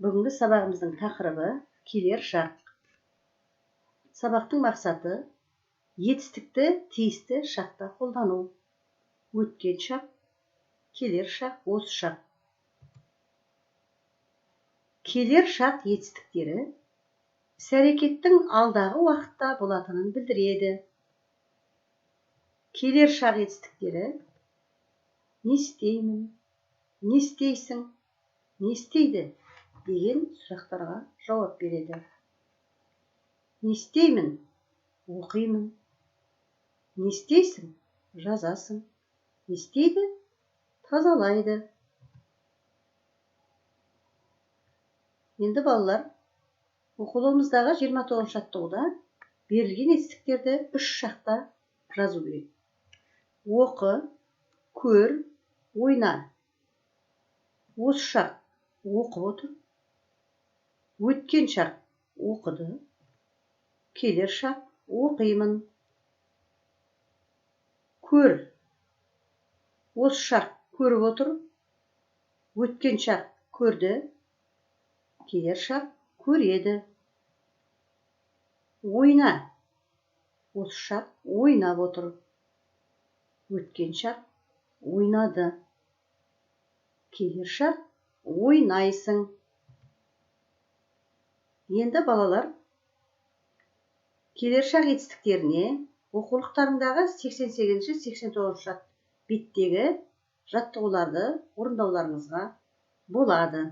Бүгінгі сабағымыздың тақырыбы: келер шақ. Сабақтың мақсаты: етістікті тиісті шақта қолдану. Өткен шақ, келер шақ, осы шақ. Келер шақ етістіктері іс-әрекеттің алдағы уақытта болатынын білдіреді. Келер шақ етістіктері: не істеймін, не істейсің, не істейді деген сұрақтарға жауап береді. Не істеймін? Оқимын. Не істейсің? Жазасың. Не істейді? Тазалайды. Енді, балалар, оқулығымыздағы 29 жаттығуда берілген етістіктерді үш шақта жазу керек. Оқы, көр, ойна. Осы шақ оқып отыр. Өткен шақ оқыды. Келер шақ оқимын. Көр. Осы шақ көріп отыр. Өткен шақ көрді. Келер шақ көреді. Ойна. Осы шақ ойнап отыр. Өткен шақ ойнады. Келер шақ ойнайсың. Енді, балалар, келер шақ етістіктеріне оқулықтарыңдағы 88-ші, 89 беттегі жаттығуларды орындауларыңызға болады.